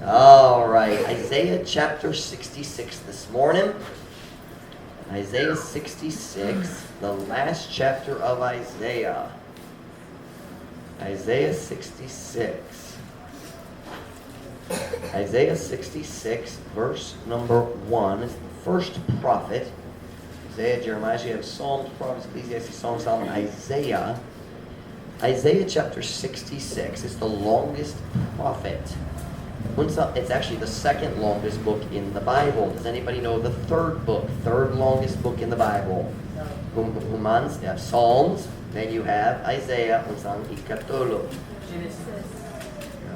All right, Isaiah chapter 66 this morning. Isaiah 66, the last chapter of Isaiah. Isaiah 66. Isaiah 66, verse number 1 is the first prophet. Isaiah, Jeremiah, so you have Psalms, Prophets, Ecclesiastes, Psalms, Solomon, Isaiah. Isaiah chapter 66 is the longest prophet. It's actually the second longest book in the Bible. Does anybody know the third book? Third longest book in the Bible? Humans, you have Psalms, then you have Isaiah, unsang ikatulo? Genesis.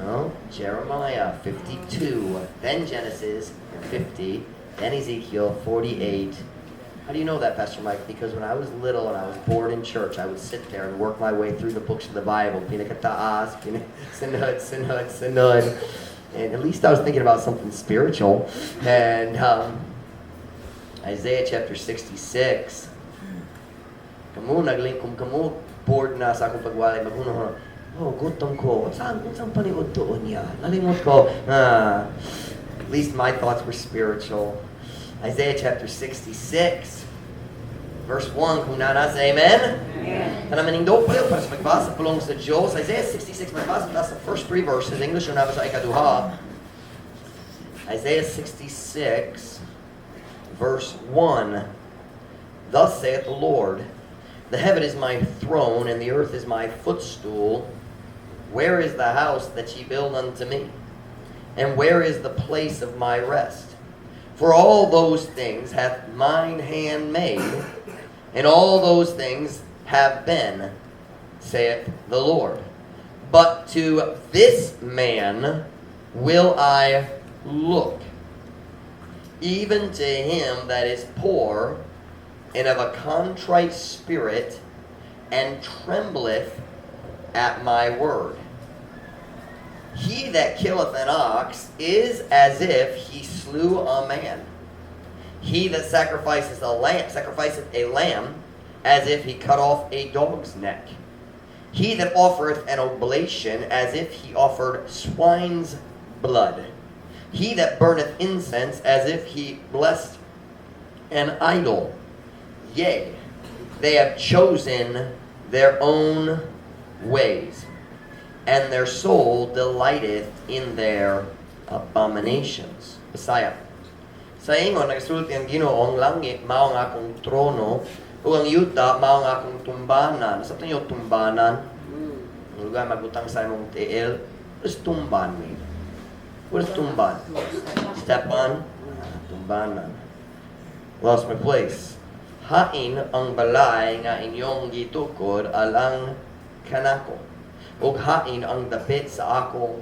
No, Jeremiah 52, then Genesis 50, then Ezekiel 48. How do you know that, Pastor Mike? Because when I was little and I was bored in church, I would sit there and work my way through the books of the Bible. Pinakataas, sunod, sunod, sunod. And at least I was thinking about something spiritual. And Isaiah chapter 66. Kamu, naglingkong kamu, bored na sa akong pagwalay, maghuno, "Oh, gutom ko. Unsang paniudtoon niya? Nalimot ko." Ah, at least my thoughts were spiritual. Isaiah chapter 66, verse 1, kung naa na, say amen. Amen. Tanan manindog pa para sa pagbasa pulong sa Diyos. Isaiah 66, magbasa ta sa first three verses. English na sa ikaduha. Isaiah 66, verse 1. Thus saith the Lord, "The heaven is my throne, and the earth is my footstool. Where is the house that ye build unto me? And where is the place of my rest? For all those things hath mine hand made, and all those things have been, saith the Lord. But to this man will I look, even to him that is poor and of a contrite spirit, and trembleth at my word. He that killeth an ox is as if he slew a man. He that sacrifices a lamb sacrificeth a lamb as if he cut off a dog's neck. He that offereth an oblation as if he offered swine's blood. He that burneth incense as if he blessed an idol. Yea, they have chosen their own ways, and their soul delighteth in their abominations." Bisaya. Sa ingon, nagsulti ang Ginoo, "Ang langit mao ang akong trono, ug ang yuta mao ang akong tumbanan." Sa inyo tumbanan, ang lugar magbutang sa imong tiil, what does tumban mean? What is tumban? Step on? Tumbanan. Lost my place. "Hain ang balay nga inyong gitukod alang kanako, ug hain ang dapit sa akong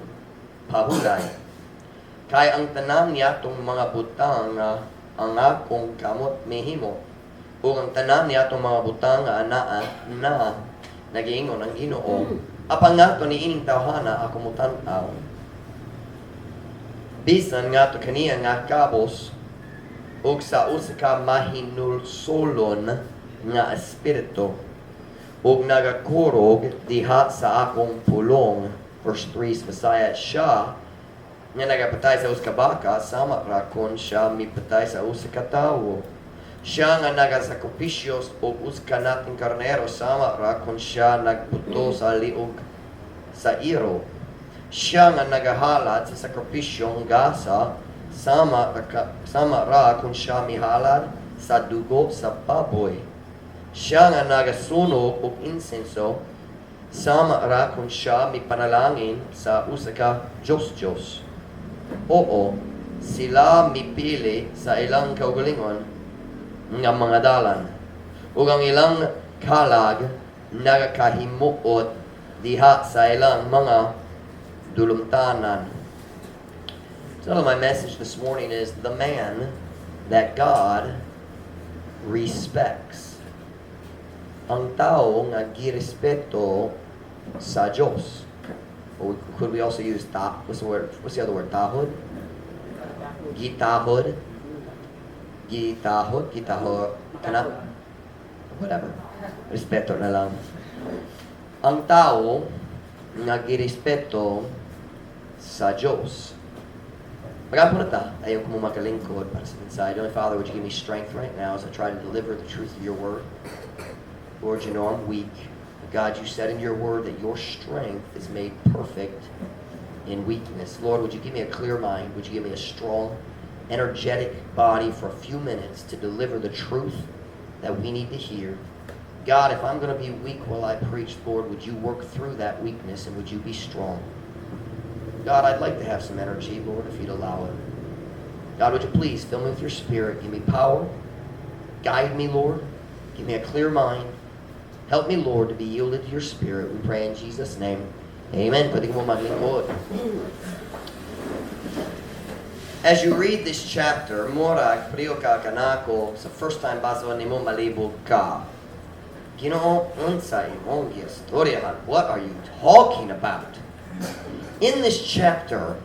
pahulay. Kay ang tanan niatong mga butang nga ang akong kamot mihimo, ug ang tanan niatong mga butang nga anaa na, nagiingon ang Ginoo. Apan ngadto niining tawhana ako motan-aw, bisan ngadto kaniya nga kabos ug sa usa ka mahinulsolon nga espiritu ug nagakurog diha sa akong pulong." Verse 3 sa Bisaya, "Siya nga nagapatay sa usa ka baka sama ra kon siya mipatay sa usa ka tawo. Siya nga nagasakripisyo og usa ka nating karnero sama ra kon siya nagputo sa liog sa iro. Siya nga nagahalad sa sakripisyong gasa sama ra kung siya mihalad sa dugo sa baboy. Siya nga nagasunog og insenso sama ra kung siya mipanalangin sa usa ka Diyos-Diyos. Oo, sila mipili sa ilang kaugalingon nga mga dalan, ug ang ilang kalag nagakahimuot diha sa ilang mga dulumtanan." So my message this morning is the man that God respects. Ang tao nga girespeto sa Diyos. Or could we also use ta? What's the word? What's the other word? Tahod? Gitahod? Gitahod? Gitahod? Kana? Whatever. Respeto na lang. Ang tao nga girespeto sa Diyos. Mag-ampo na ta, ayaw ko mo makalingkod para sa mensahe. Heavenly Father, would you give me strength right now as I try to deliver the truth of your word? Lord, you know I'm weak. But God, you said in your word that your strength is made perfect in weakness. Lord, would you give me a clear mind? Would you give me a strong, energetic body for a few minutes to deliver the truth that we need to hear? God, if I'm going to be weak while I preach, Lord, would you work through that weakness and would you be strong? God, I'd like to have some energy, Lord, if you'd allow it. God, would you please fill me with your Spirit? Give me power. Guide me, Lord. Give me a clear mind. Help me, Lord, to be yielded to your Spirit. We pray in Jesus' name. Amen. Pwede mo maglingkod. As you read this chapter, murag, pareho ka kanako, sa first time basa nimo malibog ka. Ginoo, unsa imong giistoryahan? What are you talking about? In this chapter,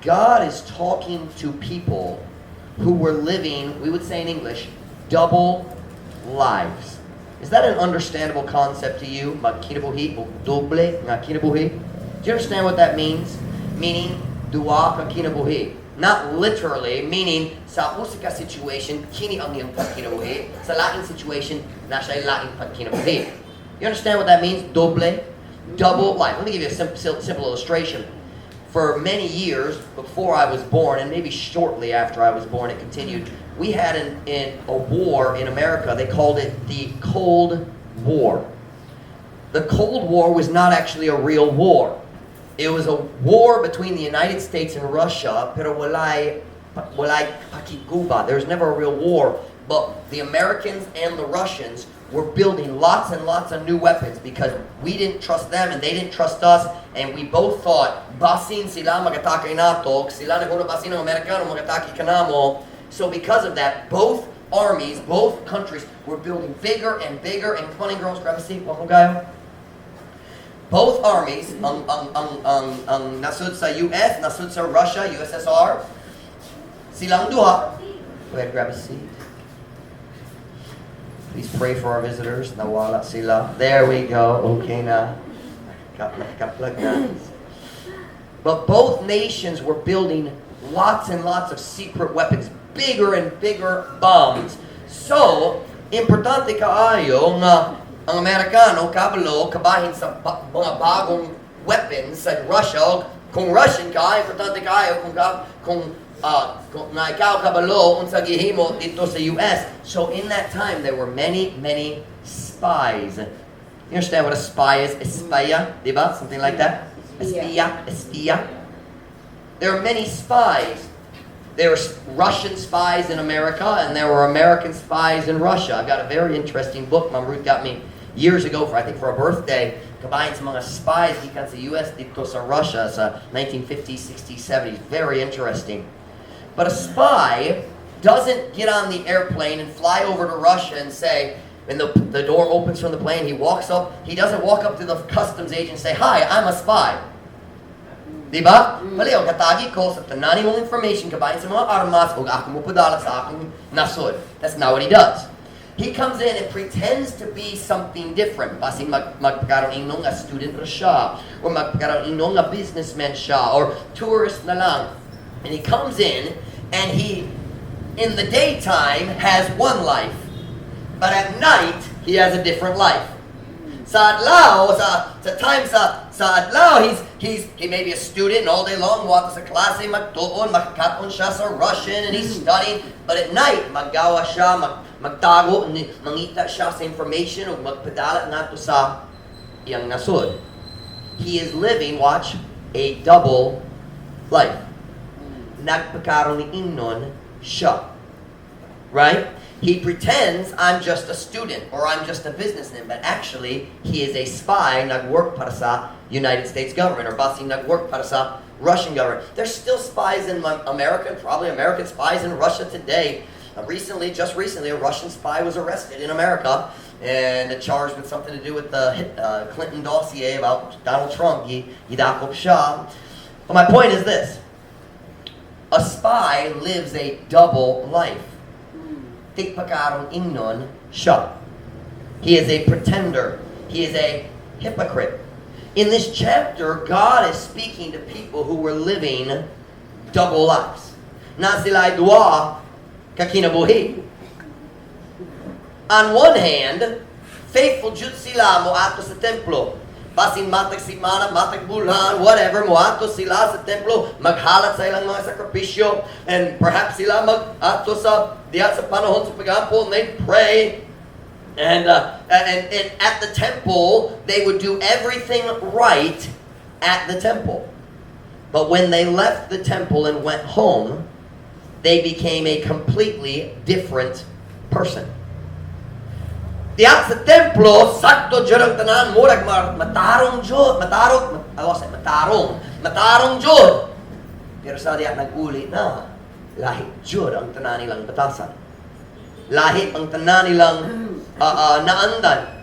God is talking to people who were living, we would say in English, double lives. Is that an understandable concept to you? Magkinabuhi o doble nga kinabuhi? Do you understand what that means? Meaning, duha ka kinabuhi. Not literally, meaning sa usa ka situation, kini ang iyong pagkinabuhi. Sa laing situation, naa siya'y laing pagkinabuhi. You understand what that means? Doble? Double life. Let me give you a simple illustration. For many years before I was born, and maybe shortly after I was born, it continued. We had a war in America. They called it the Cold War. The Cold War was not actually a real war. It was a war between the United States and Russia, pero walay pakigguba. There was never a real war, but the Americans and the Russians were building lots and lots of new weapons because we didn't trust them and they didn't trust us, and we both thought, basin sila mag-atake nato, sila naguna basin ang Amerikano mag-atake kanamo. So because of that, both armies, both countries were building bigger and bigger, and come on in, girls, grab a seat, welcome kayo. Both armies, ang nasud sa US, nasud sa Russia, USSR, silang duha. Go ahead, grab a seat. Please pray for our visitors. Nawala sila. There we go. Okay na. Naka-plug na. But both nations were building lots and lots of secret weapons, bigger and bigger bombs. So, importante kaayo nga ang Amerikano kabalo kabahin sa mga bagong weapons sa Russia. Kung Russian ka, importante kaayo kung nga ikaw kabalo unsa gihimo didto sa US. So in that time there were many, many spies. You understand what a spy is? Espiya, di ba? Something like that? Espiya, espiya. There are many spies. There were Russian spies in America, and there were American spies in Russia. I've got a very interesting book Ma'am Ruth got me years ago, for I think for a birthday, kabahin sa mga spies gikan sa US didto sa Russia sa 1950s, 60s, 70s. Very interesting. But a spy doesn't get on the airplane and fly over to Russia and say, when the door opens from the plane, he walks up, he doesn't walk up to the customs agent and say, "Hi, I'm a spy." Di ba? Palihog, hatagi ko sa tanan mong information kabahin sa mga armas ug ako mo padala sa akong nasod. That's not what he does. He comes in and pretends to be something different. Basin magpakaroon ingnon nga student ra siya, or magpakaroon ingnon nga businessman siya, or tourist na lang. And he comes in and he, in the daytime, has one life. But at night, he has a different life. Sa adlaw, sa time sa adlaw, he may be a student and all day long, moadto sa klase, magtuon, makakaon siya sa Russian, and he's studying. But at night, maggawa siya, magtago, mangita siya sa information, o magpadala ngadto sa iyang nasod. He is living, watch, a double life. Nagpakaroon ingnon siya. Right? He pretends, "I'm just a student" or "I'm just a businessman," but actually he is a spy, nag-work para sa United States government or basin nag-work para sa Russian government. There's still spies in America, and probably American spies in Russia today. Recently, just recently, a Russian spy was arrested in America and charged with something to do with the Clinton dossier about Donald Trump. Gidakop siya. But my point is this. A spy lives a double life. Tigpakaroon ingnon siya. He is a pretender. He is a hypocrite. In this chapter, God is speaking to people who were living double lives. Naa sila duha ka kinabuhi. On one hand, faithful jud sila moadto sa templo. Basin matag simana, matag bulan, whatever, moadto sila sa templo, maghalat sa ilang mga sakripisyo, and perhaps sila mag-adto sa diha sa panahon sa pagampo, and they pray. And at the temple, they would do everything right at the temple. But when they left the temple and went home, they became a completely different person. Diha sa templo, sakto jud ang tanan, murag matarong jud, matarong, I matarong, matarong jud. Pero sa diha nag-uli na, lahi jud ang tanan nilang batasan. Lahi ang tanan nilang naandan.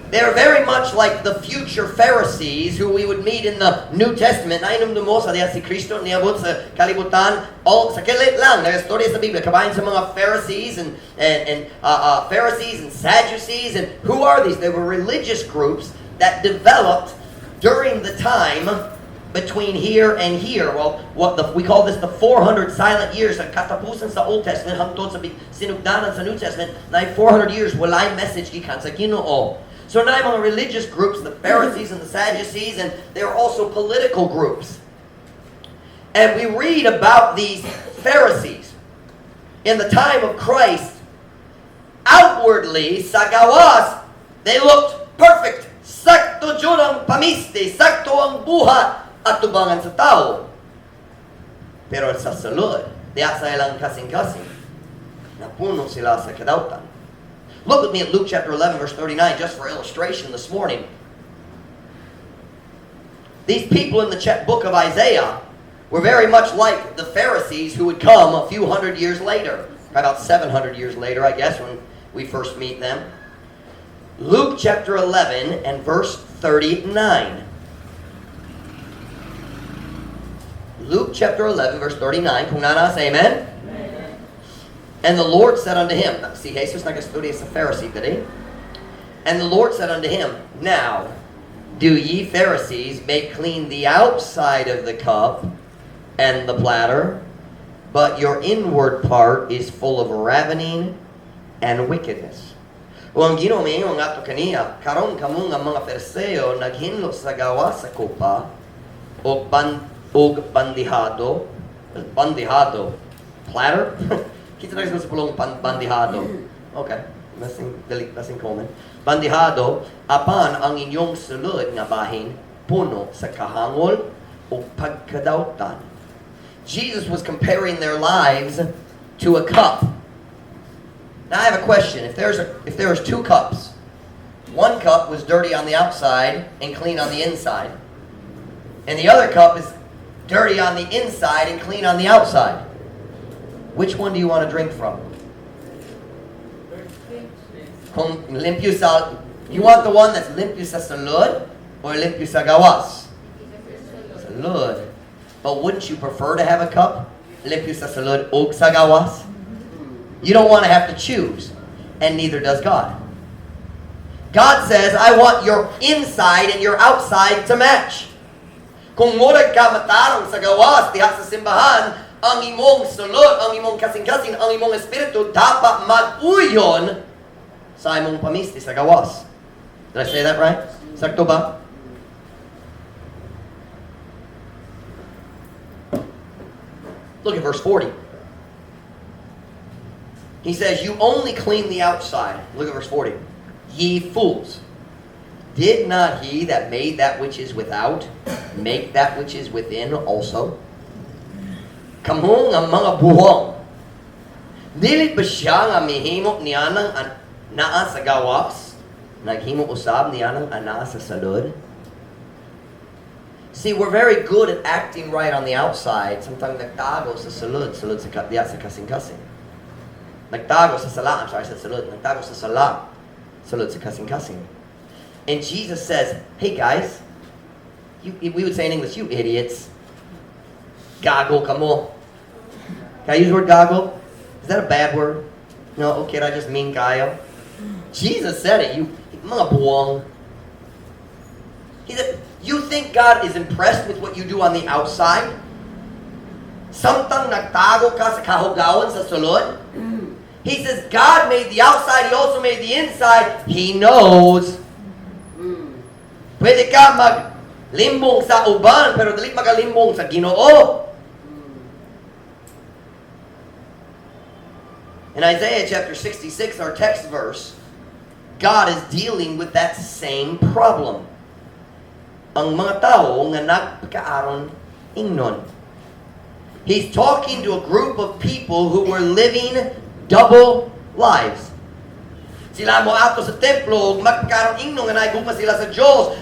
They're very much like the future Pharisees who we would meet in the New Testament. Nahinumdom mo sa diha si Kristo niabot sa kalibutan. All, sa kilit lang, nagastorya sa Biblia, kabahin sa mga Pharisees and Pharisees and Sadducees. And who are these? They were religious groups that developed during the time between here and here. Well, we call this the 400 silent years sa katapusan sa Old Testament hangtod sa sinugdanan sa New Testament, na 400 years walay message gikan sa Ginoo. So now mga religious groups, the Pharisees and the Sadducees, and there are also political groups. And we read about these Pharisees in the time of Christ. Outwardly, sa gawas, they looked perfect. Sakto jud ang pamisti, sakto ang buhat at tubangan sa tao. Pero sa sulod, diha sa ilang kasing-kasing, napuno sila sa kadautan. Look with me at Luke chapter 11, verse 39, just for illustration this morning. These people in the book of Isaiah were very much like the Pharisees who would come a few hundred years later. About 700 years later, I guess, when we first meet them. Luke chapter 11 and verse 39. Luke chapter 11, verse 39. Kung naa na, say amen. Amen. And the Lord said unto him, si Jesus nagastorya sa Pharisee today. And the Lord said unto him, "Now, do ye Pharisees make clean the outside of the cup and the platter, but your inward part is full of ravening and wickedness." O ang Ginoo miingon ngadto kaniya, "Karon kamo nga mga Fariseo naghinlo sa gawas sa kopa og bandihado, bandihado, platter." Kinsa na sa pulong bandihado? Okay. Nothing, dili, nothing common. Bandihado, apan ang inyong sulod nga bahin puno sa kahangol o pagkadautan. Jesus was comparing their lives to a cup. Now I have a question. If there was two cups, one cup was dirty on the outside and clean on the inside, and the other cup is dirty on the inside and clean on the outside, which one do you want to drink from? Kung limpyo sa, you want the one that's limpyo sa sulod or limpyo sa gawas? Sulod. But wouldn't you prefer to have a cup limpyo sa sulod og sa gawas? You don't want to have to choose, and neither does God. God says, "I want your inside and your outside to match." Kung murag ka matarong sa gawas, diha sa simbahan, ang imong sulod, ang imong kasing-kasing, ang imong espiritu, dapat mag-uyon sa imong pamisti sa gawas. Did I say that right? Sakto ba? Look at verse 40. He says, "You only clean the outside." Look at verse 40. "Ye fools. Did not he that made that which is without make that which is within also? Kamo nga mga buhong. Dili ba siya nga mihimo nianang naa sa gawas? Naghimo usab nianang anaa sa sulod?" See, we're very good at acting right on the outside. Samtang nagtago sa sulod, sulod sa diya sa kasing-kasing. Nagtago sa sala, I'm sorry, I said sulod. Nagtago sa sala, sulod sa kasing-kasing. And Jesus says, "Hey guys," we would say in English, "You idiots. Gago kamo." Can I use the word gago? Is that a bad word? No, okay, I just mean kayo. Jesus said it, "You mga buwang." He said, "You think God is impressed with what you do on the outside?" Samtang nagtago ka sa kahugawan sa sulod? He says God made the outside, He also made the inside. He knows. Pwede ka maglimbong sa uban, pero dili makalimbong sa Ginoo. In Isaiah chapter 66, our text verse, God is dealing with that same problem. Ang mga tao nga nagpakaaron ingnon. He's talking to a group of people who were living double lives. Sila mo ato sa templo, ug magpakaron ingnon nga naigugma sila sa Dios,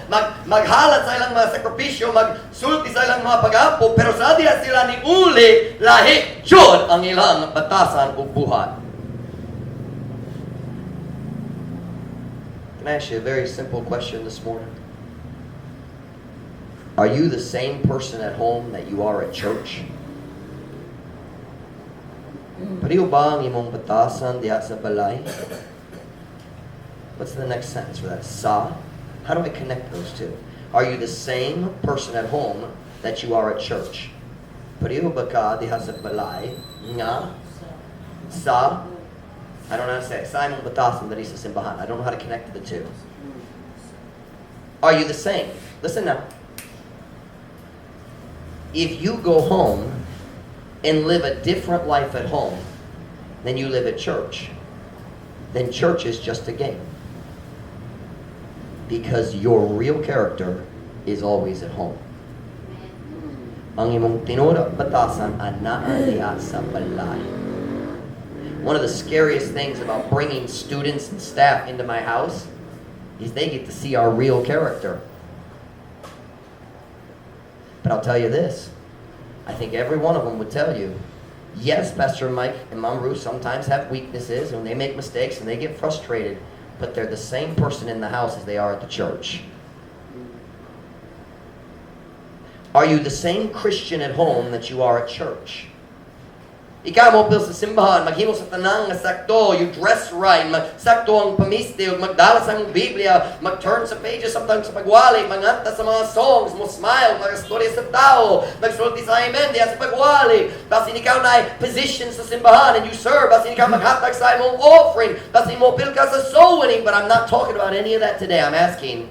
maghalat sa ilang mga sakripisyo, magsulti sa ilang mga pagampo, pero sa diha sila ni uli, lahi jud ang ilang batasan ug buhat. Can I ask you a very simple question this morning? Are you the same person at home that you are at church? Pareho ba ang imong batasan diha sa balay? What's the next sentence for that? Sa? How do I connect those two? Are you the same person at home that you are at church? Pareho ba ka diha sa balay nga sa? I don't know how to say it. Sa imong batasan diri sa simbahan. I don't know how to connect the two. Are you the same? Listen now. If you go home and live a different life at home than you live at church, then church is just a game. Because your real character is always at home. Ang imong tinuod batasan anaa diha sa balay. One of the scariest things about bringing students and staff into my house is they get to see our real character. But I'll tell you this, I think every one of them would tell you, yes, Pastor Mike and Mom Ruth sometimes have weaknesses and they make mistakes and they get frustrated, but they're the same person in the house as they are at the church. Are you the same Christian at home that you are at church? Ikaw mo sa simbahan, maghimo sa tanang nga sakto, you dress right, sakto ang pamiste, ug magdala sa imong Biblia, mag-turn sa pages samtang sa pagwali, manganta sa mga songs, mo smile, magastorya sa tao, magsulti sa amen diha sa pagwali. Basin ikaw na position sa simbahan and you serve, basin ikaw maghatag sa imong offering, basin mo pil ka sa soul winning, but I'm not talking about any of that today. I'm asking,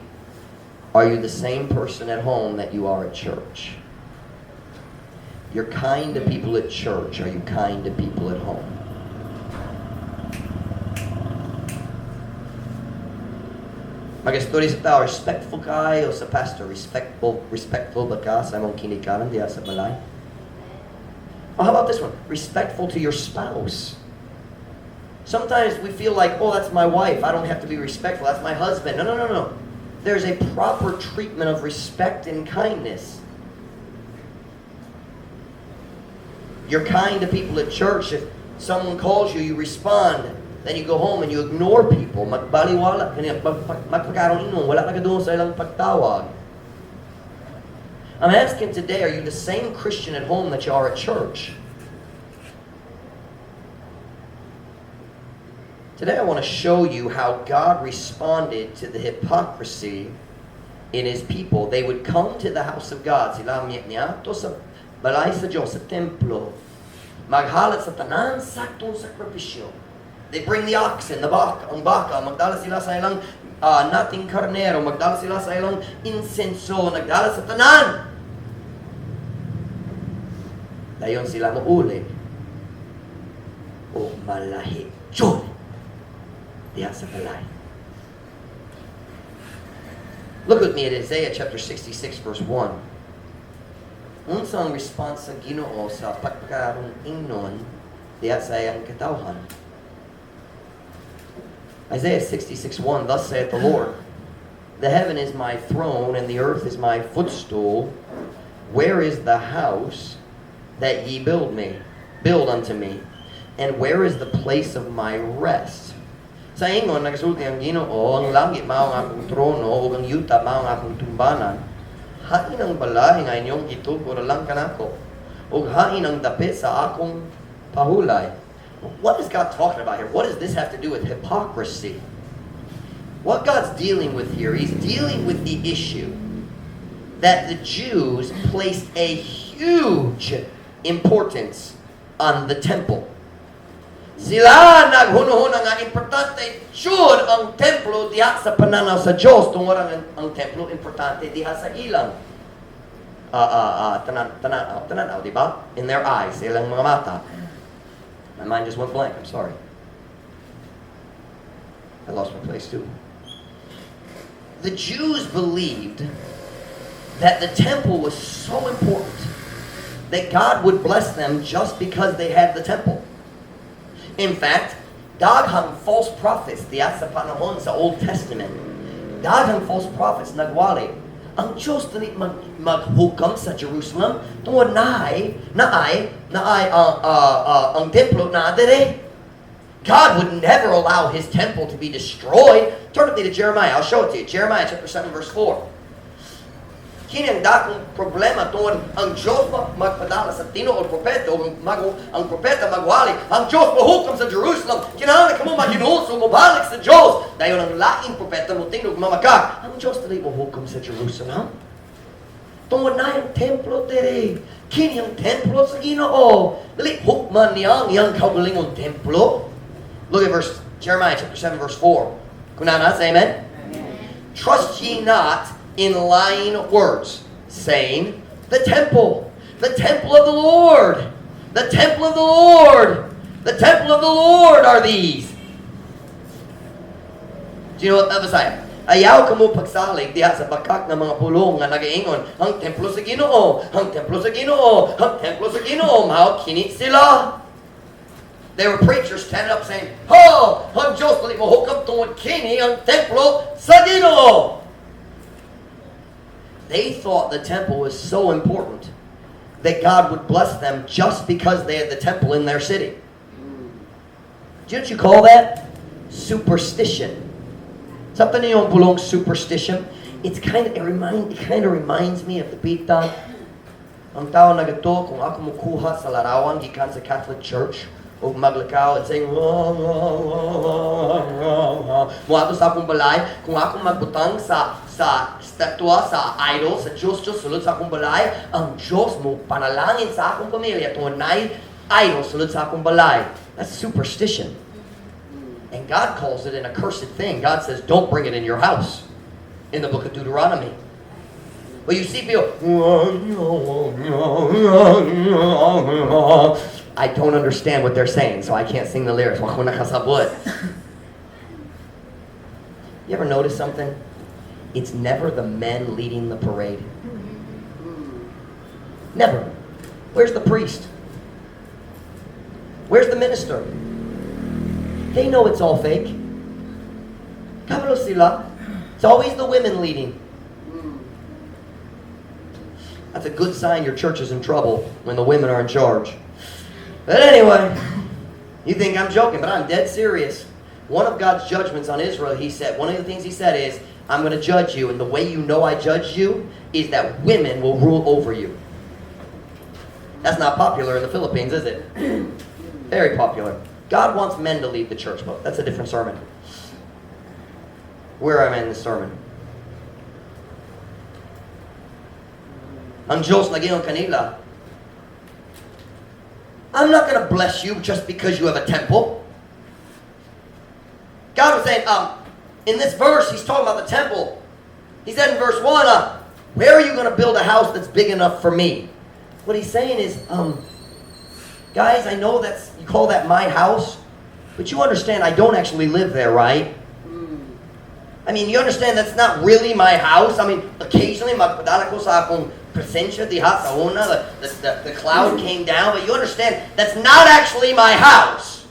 are you the same person at home that you are at church? You're kind to people at church. Are you kind to people at home? Magastorya sa tao, respectful kayo sa pastor. Respectful, respectful ba ka sa imong kinikanan diha sa balay? Oh, how about this one? Respectful to your spouse. Sometimes we feel like, oh, that's my wife. I don't have to be respectful. That's my husband. No. There's a proper treatment of respect and kindness. You're kind to people at church. If someone calls you, you respond. Then you go home and you ignore people. Magbaliwala. Magpakaroon ino. Wala ka doon sa ilang pagtawag. I'm asking today, are you the same Christian at home that you are at church? Today I want to show you how God responded to the hypocrisy in His people. They would come to the house of God. Sila niadto sa balay sa Diyos, sa templo. Maghalat sa tanan saktong sakripisyo. They bring the oxen, the baka, ang baka, magdala sila sa ilang nating karnero, magdala sila sa ilang insenso, nagdala sa tanan. Dayon sila muuli. O malahi jud diha sa balay. Look with me at Isaiah chapter 66 verse 1. Unsa ang response sa Ginoo sa pagpakarong ingnon diha sa iyang katawhan? Isaiah 66:1, thus saith the Lord, the heaven is my throne and the earth is my footstool. Where is the house that ye build me? Build unto me. And where is the place of my rest? Sa ingon, nagasulti ang Ginoo, ang langit mao ang akong trono, ug ang yuta mao ang akong tumbanan. Hain ang balay nga inyong gitupor lang kanako, ug hain ang dapit sa akong pahulay. What is God talking about here? What does this have to do with hypocrisy? What God's dealing with here, He's dealing with the issue that the Jews placed a huge importance on the temple. Sila naghunahuna nga importante jud ang templo diha sa pananaw sa Diyos tungod ang templo importante diha sa ilang tananaw, di ba? In their eyes, ilang mga mata. My mind just went blank. I'm sorry. I lost my place too. The Jews believed that the temple was so important that God would bless them just because they had the temple. In fact, daghang false prophets diha sa panahon sa Old Testament. Daghang false prophets nagwali. Ang Diyos dili maghukam sa Jerusalem tungod naay ang templo na dire. God would never allow His temple to be destroyed. Turn with me to Jeremiah. I'll show it to you. Jeremiah chapter 7 verse 4. Kini ang dakong problema tungod ang Diyos magpadala sa tinuod propeta o ang propeta magwali ang Diyos mahukam sa Jerusalem, kinahanglan kamo maghinulsol, mobalik sa Diyos. Dayon ang laing propeta mo tingog, mamakak, ang Diyos dili mohukam sa Jerusalem tungod na ang templo diri. Kini ang templo sa Ginoo, dili hukman niya ang iyang kaugalingon templo. Look at verse Jeremiah chapter 7 verse 4. Kung naa na, say amen. "Trust ye not in lying words, saying, 'The temple, the temple of the Lord, the temple of the Lord, the temple of the Lord are these.'" Do you know what that Bisaya? Ayaw kamo pagsalig diha sa bakak ng mga pulong nga nagaingon, "Ang templo sa Ginoo, ang templo sa Ginoo, ang templo sa Ginoo, mao kini sila." There were preachers standing up saying, "Ho, ang Diyos dili mohukam tungod kini ang templo sa Ginoo." They thought the temple was so important that God would bless them just because they had the temple in their city. Do you know what you call that? Superstition. Something yung pulong superstition. It kind of reminds me of the pita. Ang tao nagato kung ako mukuha sa larawan gikan sa Catholic Church o maglakaw at saying moadto sa akong balay, kung akong magbutang sa statwa, sa idol, sa Diyos Diyos sulod sa akong balay, ang Diyos mo panalangin sa akong pamilya tungod naay idol sulod sa akong balay. That's superstition. And God calls it an accursed thing. God says, "Don't bring it in your house," in the book of Deuteronomy. But you see people, I don't understand what they're saying, so I can't sing the lyrics. Wa ko nakasabot. You ever notice something? It's never the men leading the parade. Never. Where's the priest? Where's the minister? They know it's all fake. Kabalo sila. It's always the women leading. That's a good sign your church is in trouble when the women are in charge. But anyway, you think I'm joking, but I'm dead serious. One of God's judgments on Israel, he said, one of the things he said is, "I'm going to judge you, and the way you know I judged you is that women will rule over you." That's not popular in the Philippines, is it? Very popular. God wants men to lead the church, but that's a different sermon. Where am I in the sermon? Ang Diyos nag-ingon kanila, "I'm not going to bless you just because you have a temple." God was saying, in this verse, he's talking about the temple. He said in verse 1, "Where are you going to build a house that's big enough for me?" What he's saying is, guys, I know that's you call that my house, but you understand I don't actually live there, right? I mean, you understand that's not really my house. I mean, occasionally, magpadala ko sa akong presensya diha sa una, the cloud came down, but you understand that's not actually my house.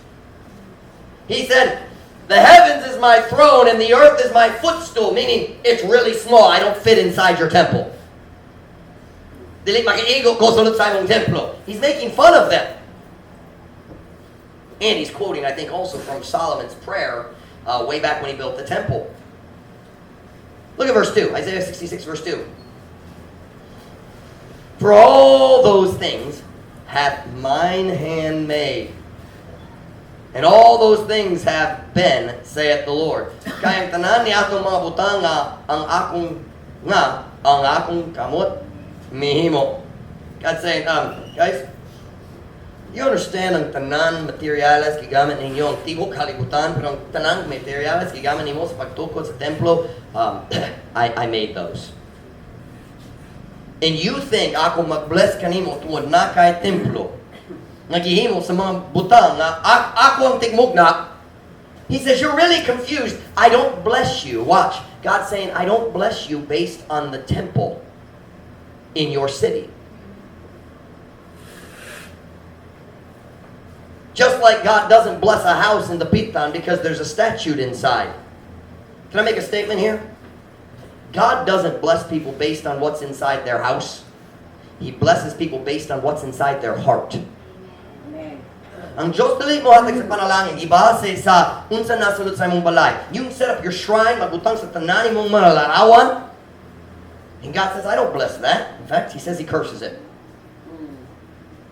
He said, "The heavens is my throne and the earth is my footstool," meaning it's really small. I don't fit inside your temple. Dili makaigo ko sulod sa imong templo. He's making fun of them. And he's quoting, I think, also from Solomon's prayer way back when he built the temple. Look at verse 2, Isaiah 66, verse 2. "For all those things hath mine hand made, and all those things have been, saith the Lord." Kay ang tanan ni atong mga butang nga ang akong kamot mihimo. God saying, guys, You understand ang tanan materyales gigamit ninyo ang tibok kalibutan, pero ang tanang materyales gigamit nimo sa pagtukod sa templo, I made those. And you think ako mag-bless kanimo tungod naa kay templo nga gihimo sa mga butang nga ako ang tigmugna. He says, "You're really confused. I don't bless you." Watch. God's saying, "I don't bless you based on the temple in your city." Just like God doesn't bless a house in Dapitan because there's a statue inside. Can I make a statement here? God doesn't bless people based on what's inside their house. He blesses people based on what's inside their heart. Amen. Ang Diyos dili mo hatag sa panalangin, ibase sa unsa nasulod sa imong balay. You can set up your shrine, magbutang sa tanan imong mga larawan. And God says, "I don't bless that." In fact, He says He curses it.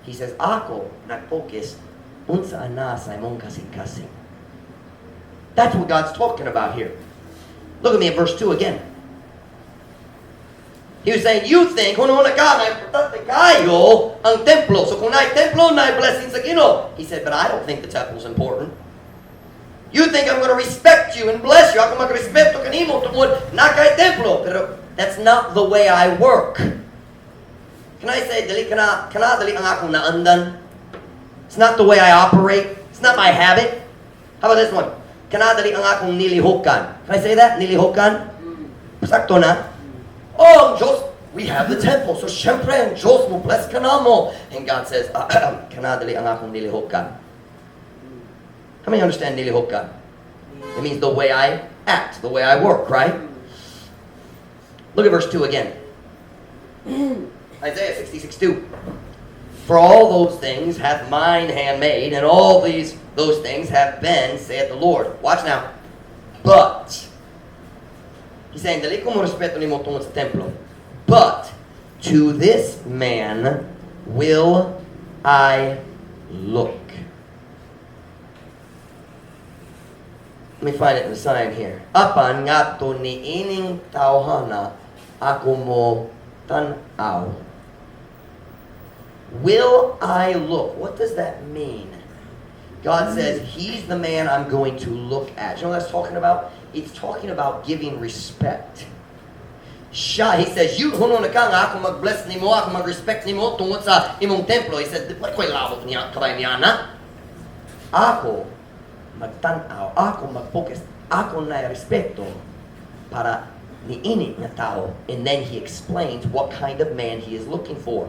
He says, "Ako nag-focus unsa ana sa imong kasing-kasing." That's what God's talking about here. Look at me at verse 2 again. He was saying, you think, hunahuna ka, nga importante kayo ang templo. So kung naay templo, naay blessing sa Ginoo. He said, "But I don't think the temple's important. You think I'm going to respect you and bless you. Ako magrespeto kanimo tungod naa kay templo. Pero that's not the way I work." Can I say, dili kana, kana dili ang akong naandan? It's not the way I operate. It's not my habit. How about this one? Kana dili ang akong nilihukan. Can I say that? Nilihukan? Sakto na? Oh, ang Diyos, we have the temple. So, syempre, ang Diyos mo bless ka namo. And God says, "Kana dili ang akong nilihukan." How many understand nilihukan? It means the way I act, the way I work, right? Look at verse 2 again. Isaiah 66:2. "For all those things hath mine hand made, and all these those things have been, saith the Lord." Watch now. But, he's saying, "Dili ko mo respeto nimo tungod sa templo. But, to this man will I look." Let me find it in the sign here. Apan ngadto niining tawhana ako mo tan-aw. Will I look? What does that mean? God says, "He's the man I'm going to look at." You know what that's talking about? It's talking about giving respect. Siya, he says, "You hunahuna ka nga ako mag-bless nimo, ako mag-respect nimo tungod sa imong templo." He said, "Wa ko'y labot niya, kabay niya na. Ako magtan-aw, ako mag-focus, ako na respeto para niini nga tao." And then he explains what kind of man he is looking for.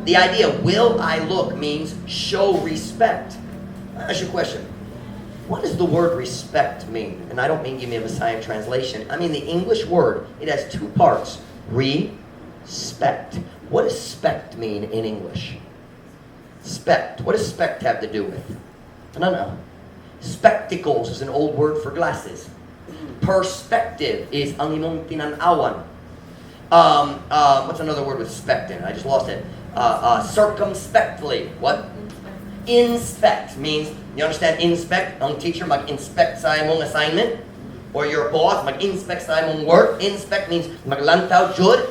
The idea, "will I look," means show respect. I ask you a question. What does the word respect mean? And I don't mean give me a Visayan translation. I mean the English word. It has two parts. Respect. What does spect mean in English? Spect. What does spect have to do with? I don't know. Spectacles is an old word for glasses. Perspective is ang imong tinan-awan. What's another word with spect in it? I just lost it. Circumspectly. What? Inspect means, you understand inspect? Ang teacher mag-inspect sa imong assignment. Or your boss mag-inspect sa imong work. Inspect means maglantaw jud.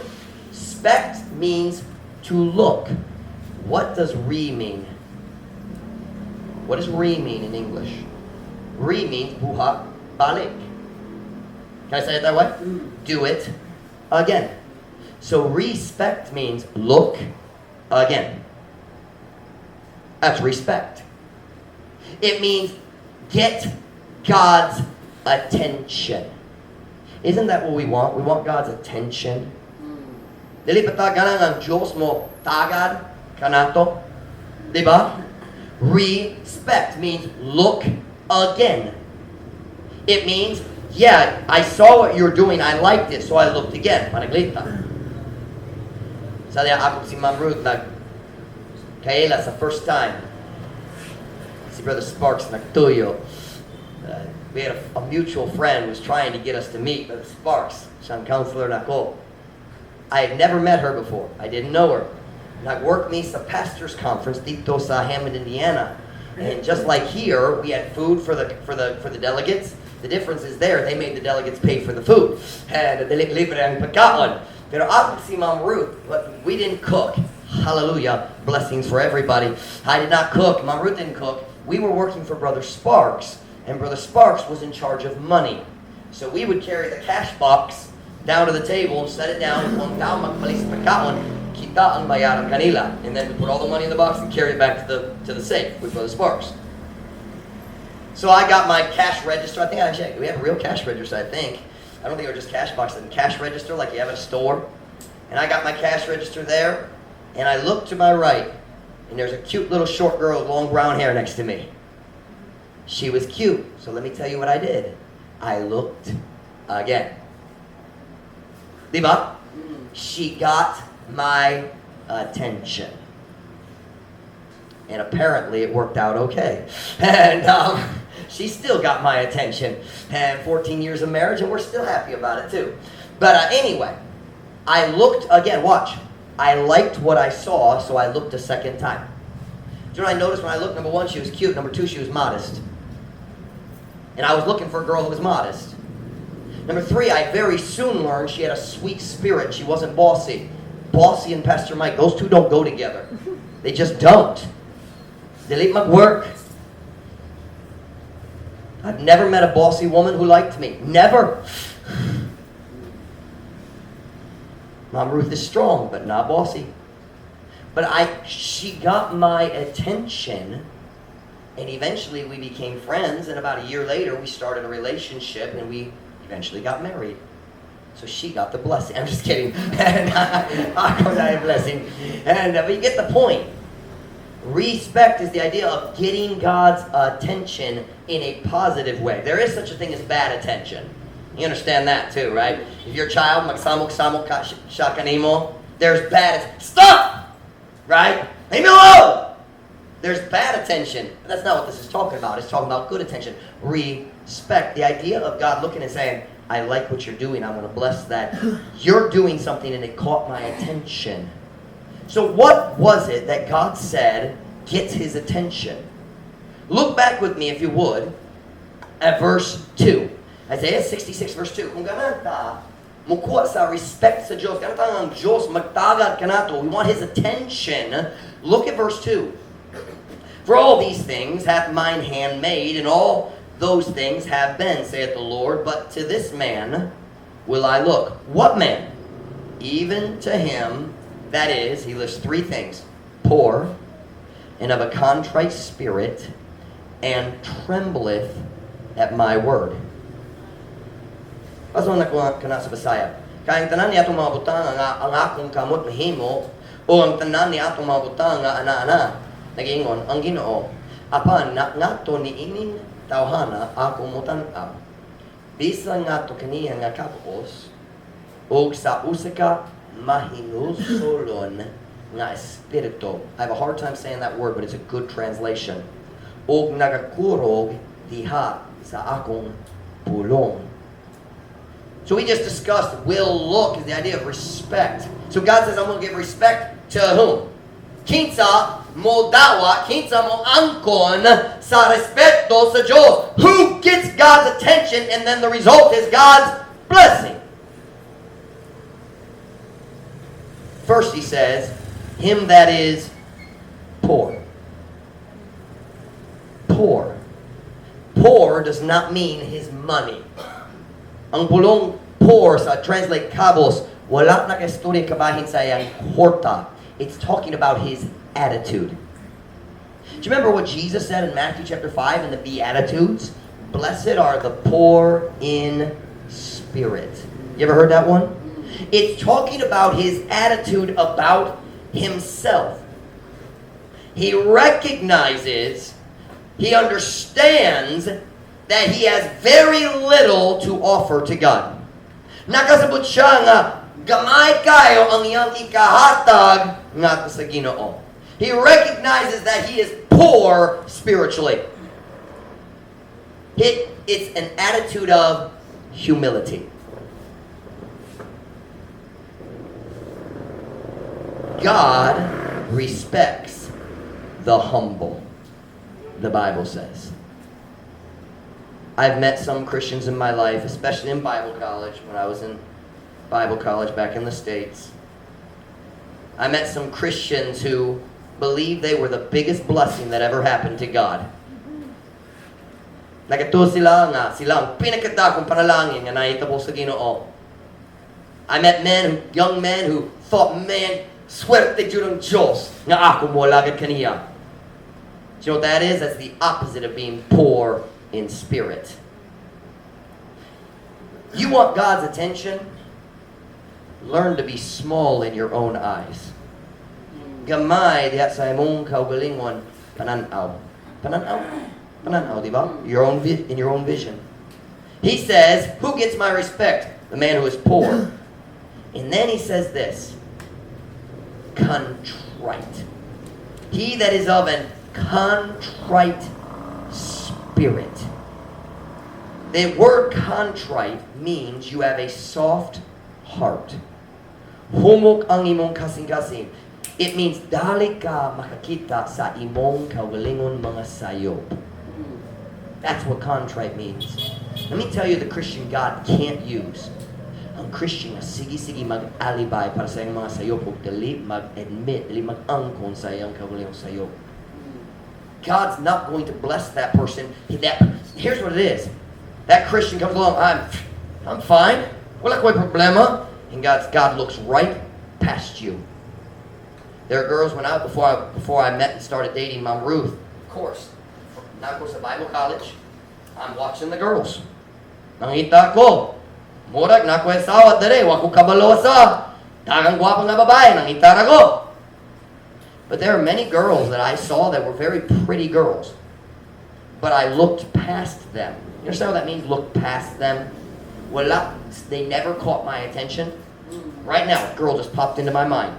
Spect means to look. What does re mean? What does re mean in English? Re means buhat balik. Can I say it that way? Do it again. So respect means look again. That's respect. It means get God's attention. Isn't that what we want? We want God's attention. Dili ba ta ganang ang Diyos mo tagad kanato? Di ba? Respect means look again. It means, yeah, I saw what you're doing, I liked it, so I looked again. Panaglita. Sa ako si Ma'am Ruth nag kaila sa first time. Si Brother Sparks nagtuyo. We had a mutual friend who was trying to get us to meet, Brother Sparks, siyang counselor nako. I had never met her before. I didn't know her. Nag-work mi sa pastor's conference dito sa Hammond, Indiana. And just like here, we had food for the delegates. The difference is there, they made the delegates pay for the food. And dili libre ang pagkaon. Pero ako si Ma'am Ruth, but we didn't cook. Hallelujah. Blessings for everybody. I did not cook. Mom Ruth didn't cook. We were working for Brother Sparks, and Brother Sparks was in charge of money. So we would carry the cash box down to the table and set it down. Kung tao magpalit sa pagkaon, kita ang bayaran kanila. And then we put all the money in the box and carry it back to the safe with Brother Sparks. So I got my cash register. I think I actually, we have a real cash register, I think. I don't think it was just cash box, and cash register like you have at a store. And I got my cash register there, and I look to my right, and there's a cute little short girl with long brown hair next to me. She was cute, so let me tell you what I did. I looked again. Diba? She got my attention. And apparently it worked out okay. And she still got my attention. And 14 years of marriage, and we're still happy about it too. But anyway, I looked again. Watch. I liked what I saw, so I looked a second time. Do you know what I noticed when I looked? Number one, she was cute. Number two, she was modest. And I was looking for a girl who was modest. Number three, I very soon learned she had a sweet spirit. She wasn't bossy. Bossy and Pastor Mike, those two don't go together. They just don't. Dili mag-work. I've never met a bossy woman who liked me. Never. Mom Ruth is strong, but not bossy. But she got my attention, and eventually we became friends, and about a year later we started a relationship, and we eventually got married. So she got the blessing. I'm just kidding. And I got a blessing. And but you get the point. Respect is the idea of getting God's attention in a positive way. There is such a thing as bad attention. You understand that too, right? If your child magsamok-samok ka siya kanimo, there's bad. Stop! Right? Leave me alone! There's bad attention. But that's not what this is talking about. It's talking about good attention. Respect. The idea of God looking and saying, "I like what you're doing. I'm going to bless that. You're doing something and it caught my attention." So what was it that God said gets his attention? Look back with me, if you would, at verse 2. Isaiah 66 verse 2. Kung ganahan ta mukuha sa respect sa Diyos, ganahan ta ang Diyos magtagad kanato. We want His attention. Look at verse 2. "For all these things hath mine hand made, and all those things have been, saith the Lord. But to this man will I look." What man? "Even to him that is," he lists three things, "poor, and of a contrite spirit, and trembleth at my word." Asa nakuha kana sa Bisaya? Kay ang tanan ni atong mga butang ang akong kamot mahimo o ang tanan ni atong mga butang nga ana-ana, nagiingon ang Ginoo, apan na ngadto niining tawhana ako motan-aw, bisan ngadto kaniya nga kabos ug sa usa ka mahinulsolon nga espiritu. I have a hard time saying that word, but it's a good translation. Ug nagakurog diha sa akong pulong. So we just discussed "will look" is the idea of respect. So God says, "I'm going to give respect to whom?" Kinsa mo dawa, kinsa mo angkon sa respeto sa Diyos. Who gets God's attention, and then the result is God's blessing. First he says, him that is poor. Poor. Poor does not mean his money. Ang pulong "poor" sa translate "kabos", wala na kaistorya kabahin sa iyang kwarta. It's talking about his attitude. Do you remember what Jesus said in Matthew chapter 5 in the Beatitudes? "Blessed are the poor in spirit." You ever heard that one? It's talking about his attitude about himself. He recognizes, he understands that he has very little to offer to God. Nakasabot siya nga gamay kayo ang iyang ikahatag ngadto sa Ginoo. He recognizes that he is poor spiritually. It's an attitude of humility. God respects the humble, the Bible says. I've met some Christians in my life, especially in Bible college, when I was in Bible college back in the States. I met some Christians who believed they were the biggest blessing that ever happened to God. Nagatuo sila nga sila ang pinakadakong panalangin nga nahitabo sa Ginoo. I met men, young men who thought, "Man, swerte jud ang Diyos nga ako moalagad kaniya." Do you know what that is? That's the opposite of being poor in spirit. You want God's attention? Learn to be small in your own eyes. Gamay diha sa imong kaugalingon pananaw. Pananaw? Pananaw, di ba? In your own vision. He says, "Who gets my respect? The man who is poor." And then he says this, contrite. He that is of an contrite spirit. The word "contrite" means you have a soft heart. Humok ang imong kasing-kasing. It means dali ka makakita sa imong kaugalingon mga sayop. That's what contrite means. Let me tell you the Christian God can't use. Ang Christian nga sige-sige mag-alibay para sa iyang mga sayop ug dili mag-admit, dili mag-angkon sa iyang kaugalingong sayop. God's not going to bless that person. Here's what it is. That Christian comes along, "I'm fine. Wala ko'y problema." And God looks right past you. There are girls when I before I before I met and started dating Mom Ruth, of course, naa ko sa Bible college, I'm watching the girls. Nangita ko. Murag naa ko'y asawa dere, wa ko kabalo sa daghang gwapa nga babae, nangita ra ko. But there are many girls that I saw that were very pretty girls. But I looked past them. You understand what that means? Look past them? Wala, they never caught my attention. Right now, a girl just popped into my mind.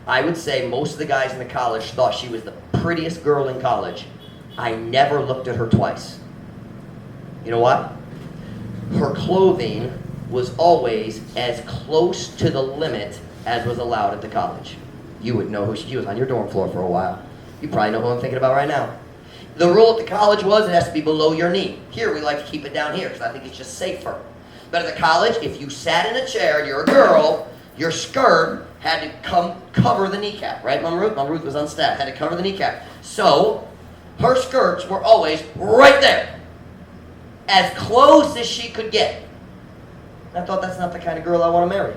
I would say most of the guys in the college thought she was the prettiest girl in college. I never looked at her twice. You know what? Her clothing was always as close to the limit as was allowed at the college. You would know who she was on your dorm floor for a while. You probably know who I'm thinking about right now. The rule at the college was it has to be below your knee. Here we like to keep it down here because I think it's just safer. But at the college, if you sat in a chair and you're a girl, your skirt had to come cover the kneecap, right, Mom Ruth? Mom Ruth was on staff, had to cover the kneecap. So her skirts were always right there, as close as she could get. And I thought, "That's not the kind of girl I want to marry."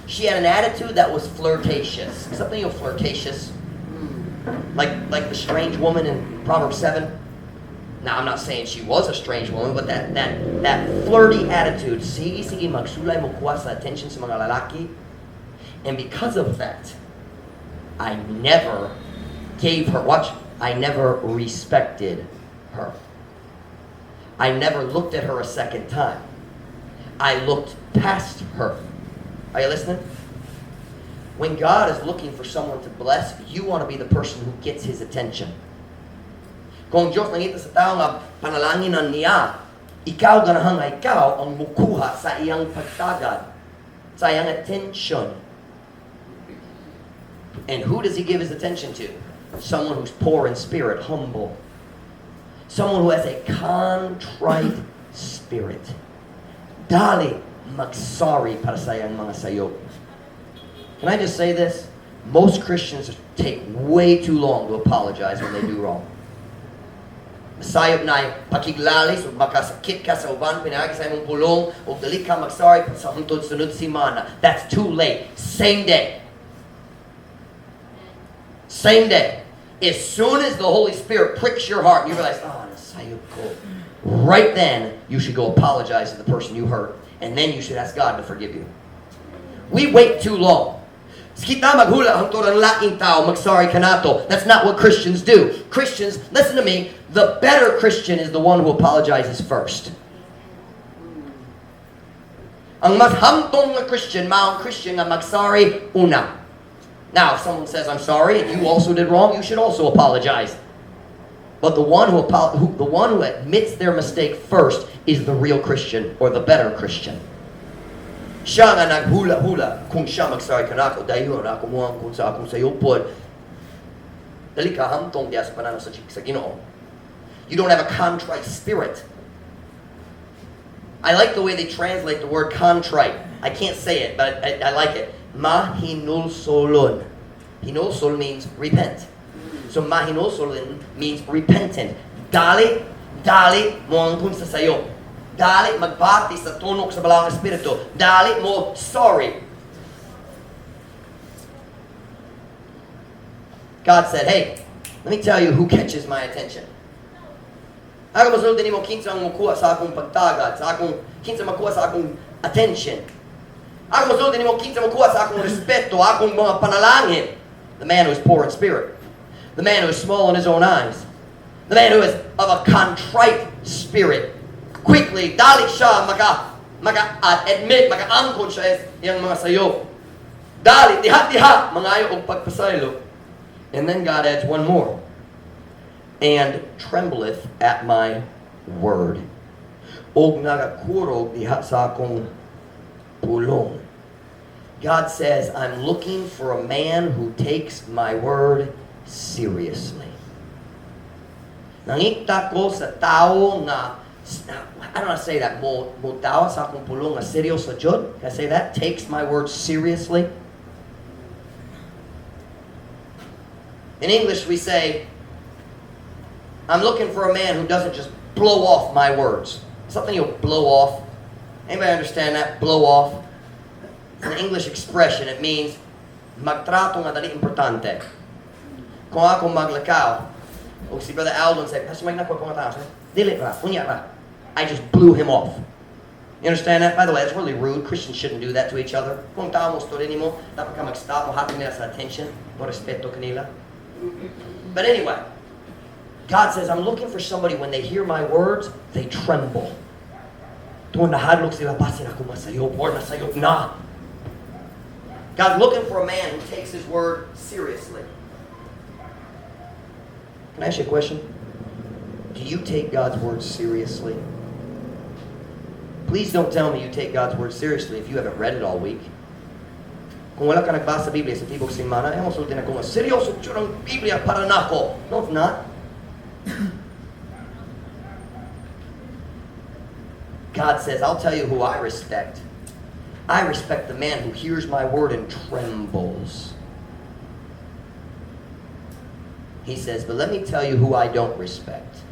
She had an attitude that was flirtatious. Something of flirtatious. Like the strange woman in Proverbs 7. Now, I'm not saying she was a strange woman, but that flirty attitude, sige, sige, magsulay mokuha sa attention sa mga lalaki. And because of that, I never gave her, watch, I never respected her. I never looked at her a second time. I looked past her. Are you listening? When God is looking for someone to bless, you want to be the person who gets his attention. Kung Diyos nangita sa tao nga panalanginan niya, ikaw ganahan nga ikaw ang mukuha sa iyang pagtagad, sa iyang attention. And who does he give his attention to? Someone who's poor in spirit, humble. Someone who has a contrite spirit. Dali magsorry para sa iyang mga sayop. Can I just say this? Most Christians take way too long to apologize when they do wrong. Sayop na pakiglalis o makasakit ka sa uban pinaagi sa imong pulong o dali ka magsorry sa hangtod sunod semana. That's too late. Same day. Same day. As soon as the Holy Spirit pricks your heart and you realize, "Oh, nasayop ko." Right then, you should go apologize to the person you hurt. And then you should ask God to forgive you. We wait too long. Kita maghula hangtod ang laing tao magsorry kanato. That's not what Christians do. Christians, listen to me, the better Christian is the one who apologizes first. Ang mas hamtong nga Christian, mao ang Christian nga magsorry una. Now, if someone says, "I'm sorry," and you also did wrong, you should also apologize. But the one who admits their mistake first is the real Christian or the better Christian. Siya nga naghula-hula kung siya magsorry kanako dayon ako moangkon sa akong sayopon. Dali ka hamtong diya sa pananaw sa Ginoo. You don't have a contrite spirit. I like the way they translate the word "contrite." I can't say it, but I like it. Mahinulsolon. Hinulsol means repent. So mahinulsolon means repentant. Dali, dali moangkon sa sayop. Dali magbati sa tunok sa Balaang Espiritu. Dali mo sorry. God said, "Hey, let me tell you who catches my attention. Ako mosulti nimo kinsa ang mukuha sa akong pagtagad, sa akong kinsa makuha sa akong attention. Ako mosulti nimo kinsa makuha sa akong respeto, akong mga panalangin. The man who is poor in spirit. The man who is small in his own eyes. The man who is of a contrite spirit." Quickly, dali siya maka admit, maka-angkon siya iyang mga sayop. Dali, diha-diha, mangayo og pagpasaylo. And then God adds one more. "And trembleth at my word." Og nagakurog diha sa akong pulong. God says, "I'm looking for a man who takes my word seriously." Nangita ko sa tao nga, I don't know how to say that, mo tawa sa akong pulong nga seryoso jud. Can I say that? Takes my word seriously. In English, we say, "I'm looking for a man who doesn't just blow off my words." Something you'll blow off. Anybody understand that? Blow off. It's an English expression. It means magtrato nga dili importante. Kung ako maglakaw, o si Brother Alden say, "Pastor Mike, nakuha ko nga tao." "Dili ra, unya ra." I just blew him off. You understand that? By the way, that's really rude. Christians shouldn't do that to each other. Kung tao mo story nimo, dapat ka mag-stop, mo hatag nila sa attention, mo respeto kanila. But anyway, God says, "I'm looking for somebody when they hear my words, they tremble." Tungod nahadlok sila, basin ako masayop or nasayop na. God's looking for a man who takes his word seriously. Can I ask you a question? Do you take God's word seriously? Please don't tell me you take God's word seriously if you haven't read it all week. Kung wala ka nagbasa sa Biblia sa tibok semana, ayaw mo sulti nako nga, seryoso jud ang Biblia para nako. No, it's not. God says, "I'll tell you who I respect. I respect the man who hears my word and trembles." He says, "But let me tell you who I don't respect."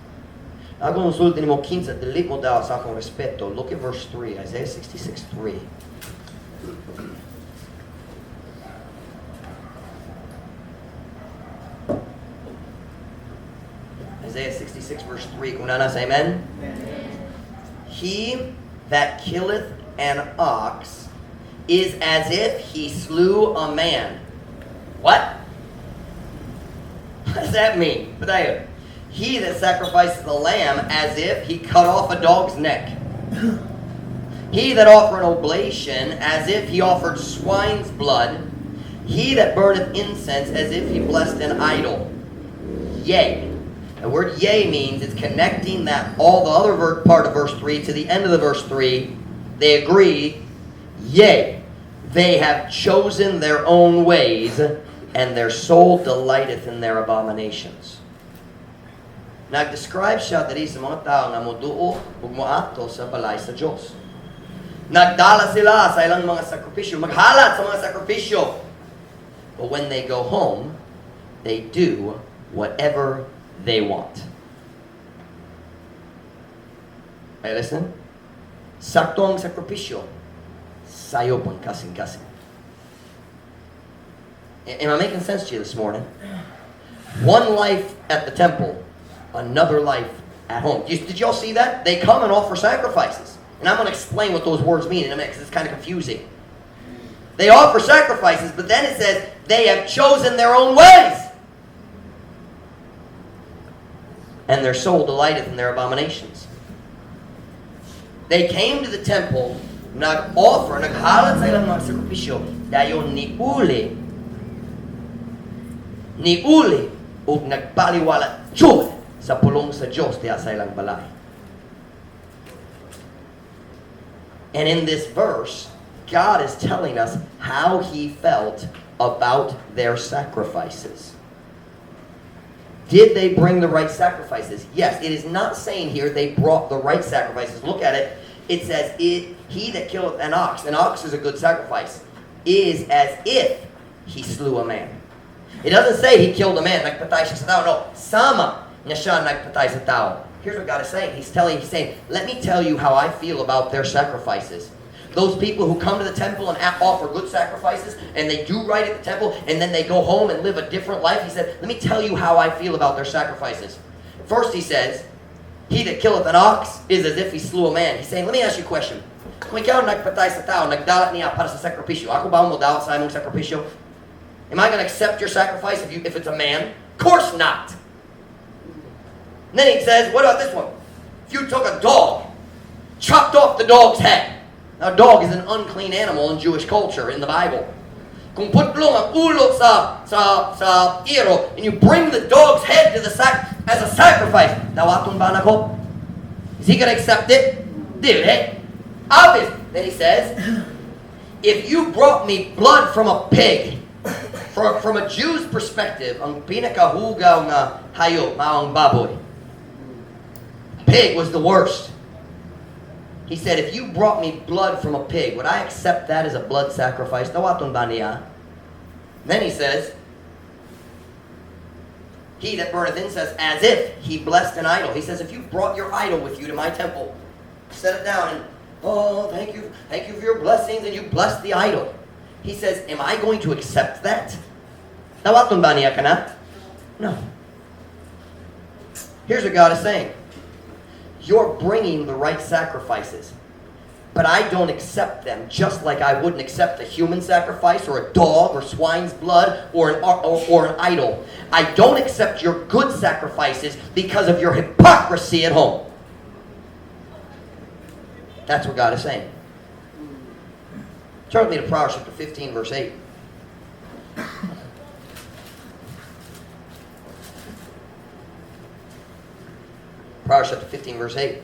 Ako mosulti nimo kinsa dili mo daw sa akong respeto. Look at verse 3, Isaiah 66:3. Isaiah 66 verse 3. Kung naa na, say amen. Amen. "He that killeth an ox is as if he slew a man." What? What does that mean? Padayon. "He that sacrifices a lamb as if he cut off a dog's neck. He that offer an oblation as if he offered swine's blood. He that burneth incense as if he blessed an idol. Yea." The word "yea" means it's connecting that all the other part of verse 3 to the end of the verse 3. They agree. "Yea, they have chosen their own ways, and their soul delighteth in their abominations." Nag-describe siya diri sa mga tao nga moduo ug moadto sa balay sa Dios. Nagdala sila sa ilang mga sakripisyo, maghalat sa mga sakripisyo. But when they go home, they do whatever they want. Are you listening? Sakto ang sakripisyo, sayop ang kasing-kasing. Am I making sense to you this morning? One life at the temple, another life at home. Did y'all see that? They come and offer sacrifices. And I'm going to explain what those words mean in a minute because it's kind of confusing. They offer sacrifices, but then it says they have chosen their own ways. And their soul delighteth in their abominations. They came to the temple, nag-offer, naghalat sa ilang mga sakripisyo, dayon niuli, ug nagbaliwala jud sa pulong sa Diyos diha sa ilang balay. And in this verse, God is telling us how He felt about their sacrifices. Did they bring the right sacrifices? Yes, it is not saying here they brought the right sacrifices. Look at it. It says, "He that killeth an ox." An ox is a good sacrifice. is as if he slew a man. It doesn't say he killed a man, nagpatay siya sa tao. No, sama nga siya nagpatay sa tao. Here's what God is saying. He's saying, "Let me tell you how I feel about their sacrifices." Those people who come to the temple and offer good sacrifices, and they do right at the temple, and then they go home and live a different life. He said, "Let me tell you how I feel about their sacrifices." First, he says, "He that killeth an ox is as if he slew a man." He's saying, "Let me ask you a question. Kung ikaw nagpatay sa tao, nagdala niya para sa sakripisyo, ako ba ang modawat sa imong sakripisyo? Am I going to accept your sacrifice if it's a man? Of course not." And then he says, "What about this one? If you took a dog, chopped off the dog's head." Now, a dog is an unclean animal in Jewish culture, in the Bible. Kung putlong ang ulo sa iro, and you bring the dog's head to the sac as a sacrifice, dawaton ba nako? Is he going to accept it? Dili. Obvious. Then he says, "If you brought me blood from a pig," from a Jew's perspective, ang pinakahugaw nga hayop, mao ang baboy. Pig was the worst. He said, "If you brought me blood from a pig, would I accept that as a blood sacrifice? Dawaton ba niya?" Then he says, "He that burneth incense as if he blessed an idol." He says, "If you brought your idol with you to my temple, set it down and, oh, thank you for your blessings, and you blessed the idol." He says, "Am I going to accept that? Dawaton ba niya kana?" No. Here's what God is saying. "You're bringing the right sacrifices, but I don't accept them, just like I wouldn't accept a human sacrifice or a dog or swine's blood or an idol. I don't accept your good sacrifices because of your hypocrisy at home." That's what God is saying. Turn with me to Proverbs chapter 15, verse 8. Proverbs chapter 15, verse 8.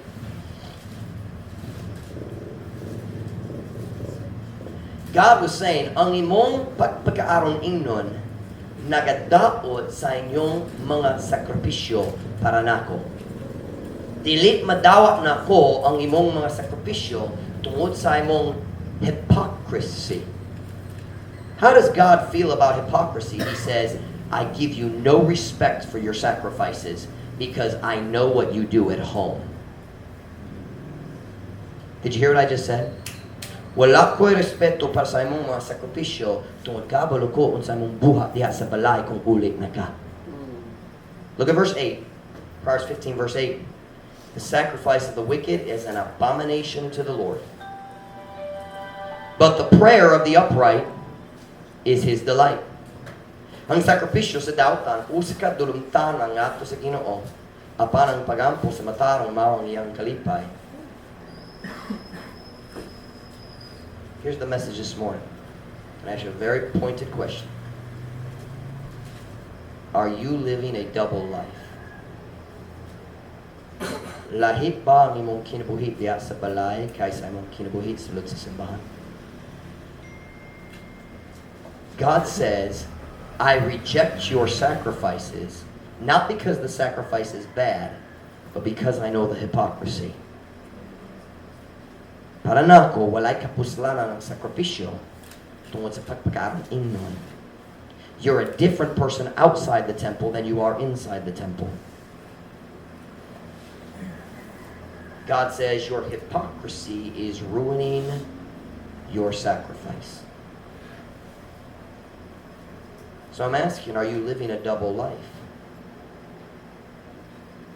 God was saying, "Ang imong pagpakaaron ingnon, nagadaot sa inyong mga sakripisyo para nako. Dili madawat nako ang imong mga sakripisyo tungod sa imong hypocrisy." How does God feel about hypocrisy? He says, "I give you no respect for your sacrifices because I know what you do at home." Did you hear what I just said? Wala ko'y respeto para sa imong mga sakripisyo tungod kabalo ko unsa imong buhat diha sa balay kung uli na ka. Look at verse 8. Proverbs 15 verse 8. "The sacrifice of the wicked is an abomination to the Lord, but the prayer of the upright is his delight." Ang sakripisyo sa dautan, usa ka dulumtanan ngadto sa Ginoo, apan ang pagampo sa matarong mao ang iyang kalipay. Here's the message this morning. I ask you a very pointed question. Are you living a double life? Lahi ba ang imong kinabuhi diha sa balay kaysa imong kinabuhi sulod sa simbahan? God says, "I reject your sacrifices, not because the sacrifice is bad, but because I know the hypocrisy. Para nako, walay kapuslanan ang sakripisyo tungod sa pagpakaaron ingnon. You're a different person outside the temple than you are inside the temple." God says your hypocrisy is ruining your sacrifice. So I'm asking, are you living a double life?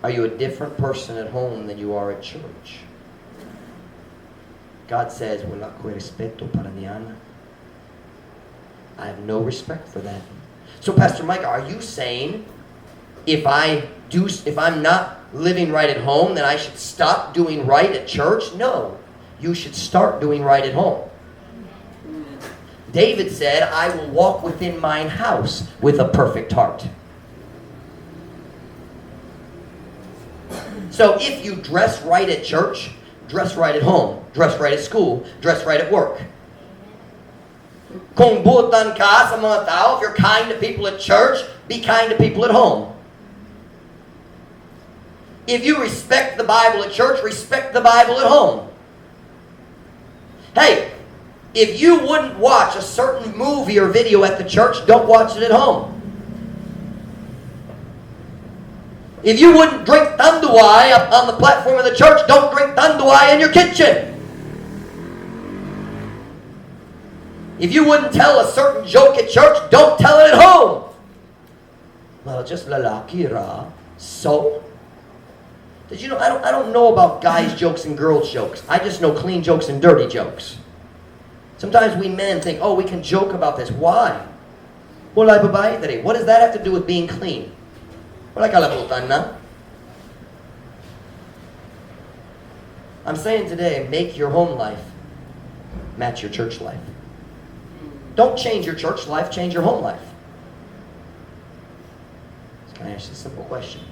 Are you a different person at home than you are at church? God says, "Wala ko respeto para niana. I have no respect for that." So Pastor Mike, are you saying if I'm not living right at home, then I should stop doing right at church? No. You should start doing right at home. David said, "I will walk within mine house with a perfect heart." So if you dress right at church, dress right at home, dress right at school, dress right at work. Kung buotan ka sa mga tao, if you're kind to people at church, be kind to people at home. If you respect the Bible at church, respect the Bible at home. Hey, If you wouldn't watch a certain movie or video at the church, don't watch it at home. If you wouldn't drink tanduay up on the platform of the church, don't drink tanduay in your kitchen. If you wouldn't tell a certain joke at church, don't tell it at home. Well, just lalaki ra. So? Did you know, I don't know about guys' jokes and girls' jokes. I just know clean jokes and dirty jokes. Sometimes we men think, "Oh, we can joke about this." Why? Walay babae diri. What does that have to do with being clean? Wala kalabutan na. I'm saying today, make your home life match your church life. Don't change your church life, change your home life. Can I ask you a simple question?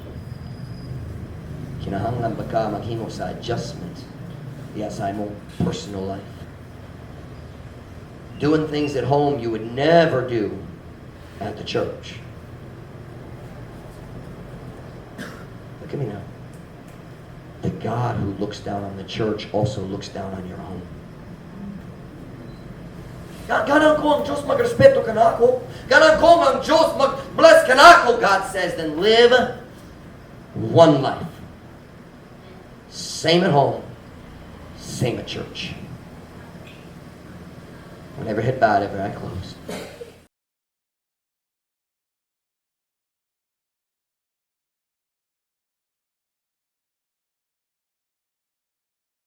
Kinahanglan ba ka maghimo sa adjustment diya sa imong personal life? Doing things at home you would never do at the church. Look at me now. The God who looks down on the church also looks down on your home. Ganahan ko ang Diyos magrespeto kanako. Ganahan ko ang Diyos mag-bless kanako. God says, "Then live one life. Same at home, same at church." When every head bowed, every eye closed.